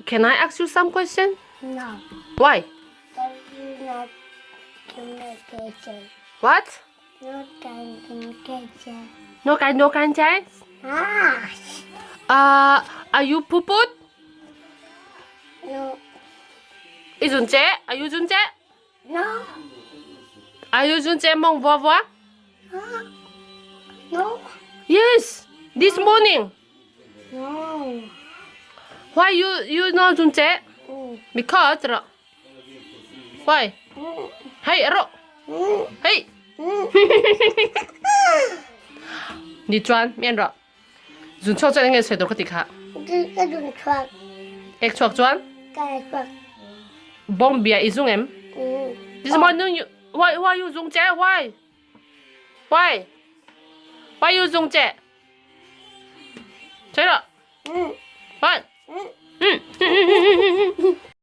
Can I ask you some question? No. Why? Not communication. What? No communication. No can no can chance? Ah. Are you puput? No. I zun che? Are you zun che? No. Are you zun che mong vua vua? No. Yes. This morning. No. Why you you no zun che? Because ro. Why? Hey ro. Hey. 你转面ro. Zun chok chuan enge sawi tur ka ti kha? Ka zun chhuak. Ek chhuak chuan? Ka ek chhuak. Bawng bia i zung em? This morning you why why you zung che? Why? Why? Why you zung che? Sawi rawh. Why?